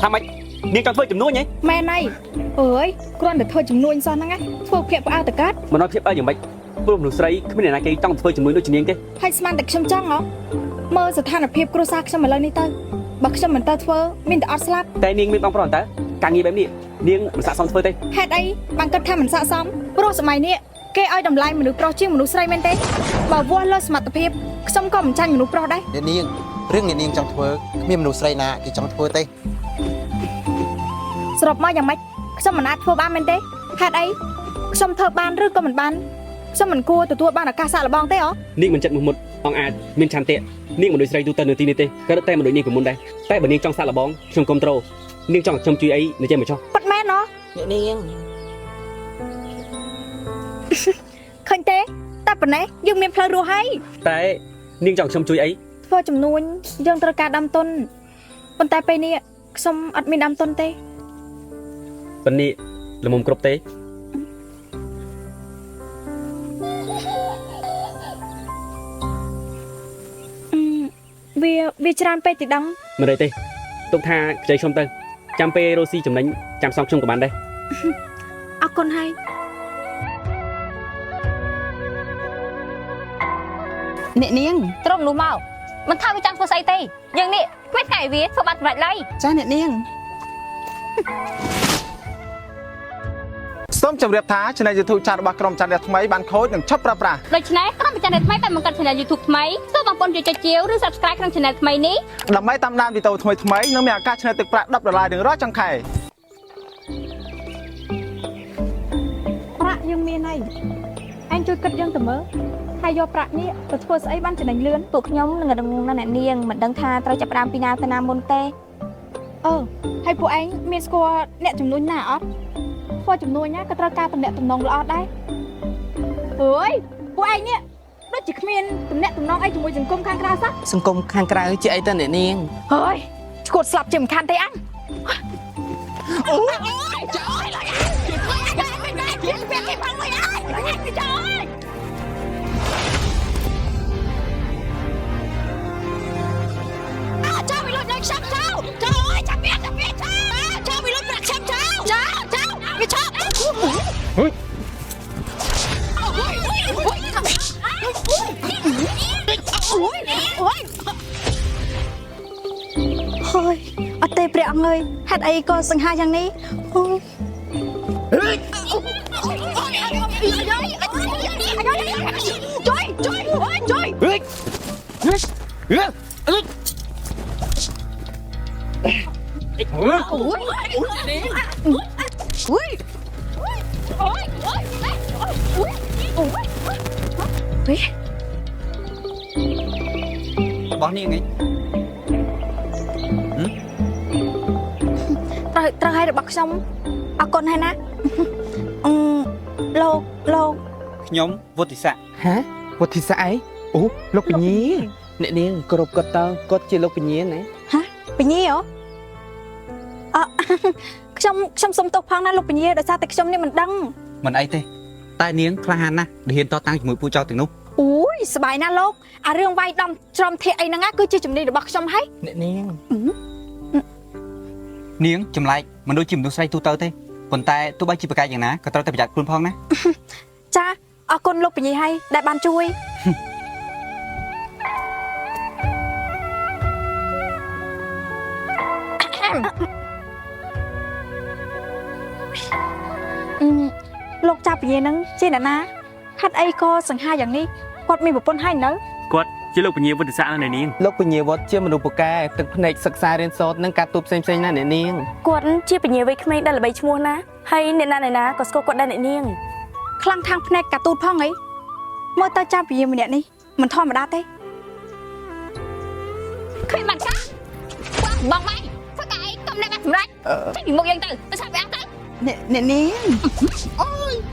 ថាម៉េចនាងចង់ធ្វើចំនួនហី ម៉ែណៃអើយគ្រាន់តែធ្វើចំនួនសោះហ្នឹងណាធ្វើភាពផ្អើលតកាត់ មិនឲ្យភាពអើយ៉ាងម៉េចព្រោះមនុស្សស្រីគ្មានអ្នកណាគេចង់ធ្វើចំនួនដូចជានាងទេ ហើយស្មានតែខ្ញុំចង់ហ៎មើលស្ថានភាពគ្រួសារខ្ញុំឥឡូវនេះទៅបើខ្ញុំមិនទៅធ្វើមានតែអត់ស្លាប់ តែនាងមានបងប្រុសតើការងារបែបនេះនាងមិនស័ក្តិសមធ្វើទេ ហេតុអីបានគិតថាមិនស័ក្តិសមព្រោះសម័យនេះគេឲ្យតម្លៃមនុស្សប្រុសជាងមនុស្សស្រីមែនទេបើវាស់លើសមត្ថភាពខ្ញុំក៏មិនចាញ់មនុស្សប្រុសដែរ អ្នកនាងរឿងអ្នកនាងចង់ធ្វើគ្មានមនុស្សស្រីណាគេចង់ធ្វើទេ សរុបមកយ៉ាងម៉េចខ្ញុំមិនអាចធ្វើបានមែនទេហេតុអីខ្ញុំធ្វើបានឬក៏មិនបានខ្ញុំមិនគួរទទួលបានឱកាសសាកល្បងទេអូ នាងមិនចិត្តមុះមុតអងអាចមានឆន្ទៈនាងមិនដូចស្រីទូទៅនៅទីនេះទេក៏តែមិនដូចនាងពីមុនដែរតែបើនាងចង់សាកល្បងខ្ញុំគ្រប់ត្រូលនាងចង់ឲ្យខ្ញុំជួយអីនិយាយមកចុះ ពិតមែនណ អ្នកនាង ឃើញទេតែប៉ុណ្ណេះយើងមានផ្លូវរស់ហើយ តែនាងចង់ឲ្យខ្ញុំជួយអី ធ្វើចំនួនយើងត្រូវការដាំទុនប៉ុន្តែពេលនេះខ្ញុំអត់មានដាំទុនទេ ប៉ុន្នេះល្មមគ្រប់ទេ អឺវាវាច្រើនពេកទីដឹង មិនអីទេទុកថាខ្ចីខ្ញុំទៅចាំពេលរស់ស៊ីចំណេញចាំសងខ្ញុំក៏បានដែរ អរគុណហើយ អ្នកនាង ត្រឹមនោះមកមិនថាវាចង់ធ្វើស្អីទេយើងនេះគ្មានថ្ងៃវាធ្វើបានសម្រេចឡើយ ចាអ្នកនាង សូមជម្រាបថា Channel YouTube ចាស់របស់ក្រុមច័ន្ទរះថ្មីបានខូចនិងឈប់ប្រើប្រាស់ ដូច្នេះក្រុមប្រចាំថ្មីបានបង្កើត Channel YouTube ថ្មីសូមបងប្អូនជួយចុចជាវឬ Subscribe ក្នុង Channel ថ្មីនេះ ដើម្បីតាមដានវីដេអូថ្មីៗនិងមានឱកាសឆ្នះទឹកប្រាក់10ដុល្លាររៀងរាល់ចុងខែ ប្រាក់យើងមានហើយអញជួយគិតយើងទៅមើលហើយយកប្រាក់នេះទៅធ្វើស្អីបានចំណេញលឿន ពួកខ្ញុំនឹងរងងណាស់អ្នកនាងមិនដឹងថាត្រូវចាប់ផ្ដើមពីណាទៅណាមុនទេ អឺហើយពួកឯងមានស្គាល់អ្នកចំនួនណាអត់ធ្វើចំនួនណាក៏ត្រូវការតំណាក់តំណងល្អដែរអើយពួកឯងនេះដូចជាគ្មានតំណាក់តំណងអីជាមួយសង្គមខាងក្រៅសោះ សង្គមខាងក្រៅជាអីទៅអ្នកនាង ហើយឈួតស្លាប់ជាមិនខានទេអញ ហើយអត់ទេព្រះអង្គអើយហេតុអីក៏សង្ហាយ៉ាងនេះអូយជួយជួយជួយ របស់នាងឯង ត្រូវត្រូវឲ្យរបស់ខ្ញុំអរគុណហើយណាអឺលោកលោក ខ្ញុំវុទ្ធិស័ក ហាវុទ្ធិស័កអីអូលោកពញាអ្នកនាងគោរពគាត់តើគាត់ជាលោកពញាណា ពញាហ៎អខ្ញុំខ្ញុំសុំទោសផងណាលោកពញាដោយសារតែខ្ញុំនេះមិនដឹង មិនអីទេតែនាងក្លាហានណាស់ដែលហ៊ានតតាំងជាមួយពួកចៅទាំងនោះ អូយសប្បាយណាស់លោកអារឿងវាយដំច្រំធាក់អីហ្នឹងណាគឺជាជំនាញរបស់ខ្ញុំហើយ អ្នកនាង នាងចម្លែកមិនដូចជាមនុស្សស្រីទូទៅទេប៉ុន្តែទោះបីជាប្រកែកយ៉ាងណាក៏ត្រូវតែប្រយ័ត្នខ្លួនផងណា ចាអរគុណលោកពញាហើយដែលបានជួយ អឺលោកចាពញាហ្នឹងជាអ្នកណាហេតុអីក៏សង្ហាយ៉ាងនេះគាត់មានប្រពន្ធហើយនៅ គាត់ជាលោកពញាវុទ្ធិស័កណានាង លោកពញាវុទ្ធជាមនុស្សពូកែទឹកភ្នែកសិក្សារៀនសូត្រនិងការទូតផ្សេងៗណាអ្នកនាង គាត់ជាពញាវ័យក្មេងដែលល្បីឈ្មោះណាហើយអ្នកណាអ្នកណាក៏ស្គាល់គាត់ដែរអ្នកនាង ខ្លាំងខាងភ្នែកកាទូតផងអីមើលទៅចាពញាម្នាក់នេះមិនធម្មតាទេ គ្មានបានកាបងបាយធ្វើកាអីកុំអ្នកបានសម្រេចចេញពីមុខយើងទៅទៅសាប់វាទៅ អ្នកអ្នកនាង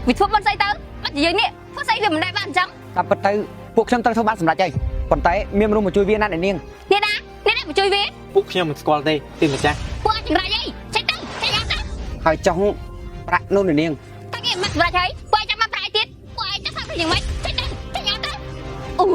វាធ្វើមិនស្អីទៅមិនជាយើងនេះធ្វើស្អីវាមិនដែលបានអញ្ចឹង តាមពិតទៅពួកខ្ញុំត្រូវធ្វើបានសម្រេចហើយប៉ុន្តែមានមនុស្សមកជួយវាណាអ្នកនាង នេះណានេះណាមកជួយវា ពួកខ្ញុំមិនស្គាល់ទេទីម្ចាស់ ពួកអាចចម្រេចអីចេញទៅចេញអត់ទៅ ហើយចុះប្រាក់នោះអ្នកនាង តែគេមិនសម្រេចហើយពួកឯងចាំបានប្រាក់អីទៀតពួកឯងចាំសាប់យ៉ាងម៉េចចេញទៅចេញអត់ទៅអូ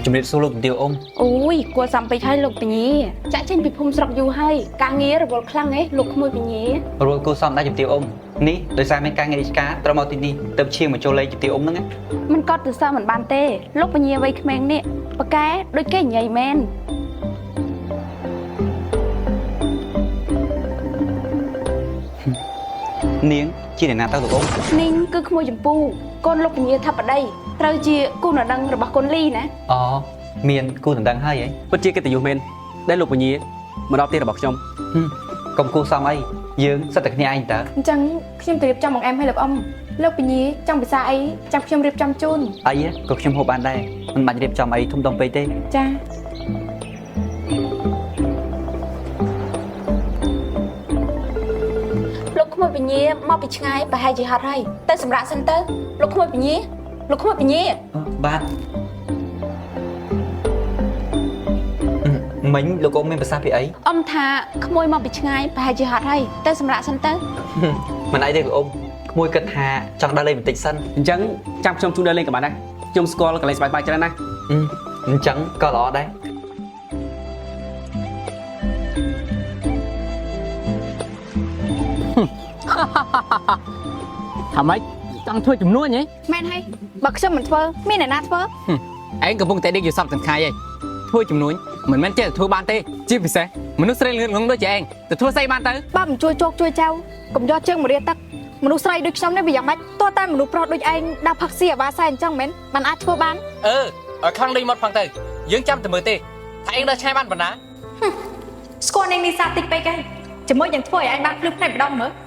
យ ជំរាបសួរលោកជំទាវអ៊ំ អូយគួរសំពេចហើយលោកពញាចាក់ចេញពីភូមិស្រុកយូរហើយការងាររវល់ខ្លាំងហ៎លោកក្មួយពញា រួលគូសំដែរជំទាវអ៊ំនេះដោយសារមានការងាររាជការត្រូវមកទីនេះទៅឈៀងមកចូលលេងជំទាវអ៊ំហ្នឹងណា មិនកត់ទៅសើមិនបានទេលោកពញាវ័យក្មេងនេះប៉កែដូចគេញ៉ៃមែន នាងជាអ្នកណាទៅលោកអ៊ំ នាងគឺក្មួយចម្ពូកូនលោកពញាថាបតីត្រូវជាគូនដដឹងរបស់កូនលីណា អូមានគូដណ្ដឹងហើយហី ពិតជាកិត្តិយសមែនដែលលោកពញាមកដល់ផ្ទះរបស់ខ្ញុំ កុំគូសំអីយើងសិតតែគ្នាឯងតើ អញ្ចឹងខ្ញុំទៅរៀបចំបង្អែមឲ្យលោកអ៊ំលោកពញាចង់ពិសាអីចាំខ្ញុំរៀបចំជូន អីក៏ខ្ញុំហូបបានដែរមិនបាច់រៀបចំអីធំដុំពេកទេ ចា លោកក្មួយពញាមកពីឆ្ងាយប្រហែលជាហត់ហើយទៅសម្រាប់សិនទៅលោកក្មួយពញាលោកក្មួយពញា បាទមិញលោកអ៊ំមានប្រសាសន៍ពីអី អ៊ំថាក្មួយមកពីឆ្ងាយប្រហែលជាហត់ហើយទៅសម្រាប់សិនទៅ មិនអីទេលោកអ៊ំក្មួយគិតថាចង់ដើរលេងបន្តិចសិន អញ្ចឹងចាំខ្ញុំជូនដល់លេងក៏បានដែរខ្ញុំស្គាល់កន្លែងស្បាយៗច្រើនណាស់ អញ្ចឹងក៏ល្អដែរ ថាម៉េចចង់ធ្វើចំនួនហី មែនហើយបើខ្ញុំមិនធ្វើមានអ្នកណាធ្វើ ឯងកំពុងតែដេកយល់សពទាំងថ្ងៃហីធ្វើចំនួនមិនមែនចេះតែធ្វើបានទេជាពិសេសមនុស្សស្រីលឿនងងដូចជាឯងទៅធ្វើស្អីបានទៅ បើមិនជួយជោគជួយចៅកុំយកជើងមករាទឹកមនុស្សស្រីដូចខ្ញុំនេះវាយ៉ាងម៉េចតើតែមនុស្សប្រុសដូចឯងដើរផឹកស៊ីអាវ៉ាសែអញ្ចឹងមែនបានអាចធ្វើបាន អឺឲ្យខ្លាំងដូចមាត់ផងទៅយើងចាំតែមើលទេថាឯងដល់ឆ្ងាយបានប៉ុណ្ណា ស្គាល់នាងនីសាតិចពេកហើយជាមួយយ៉ាងធ្វើឲ្យឯងបានភ្លឺភ្នែកម្ដងមើល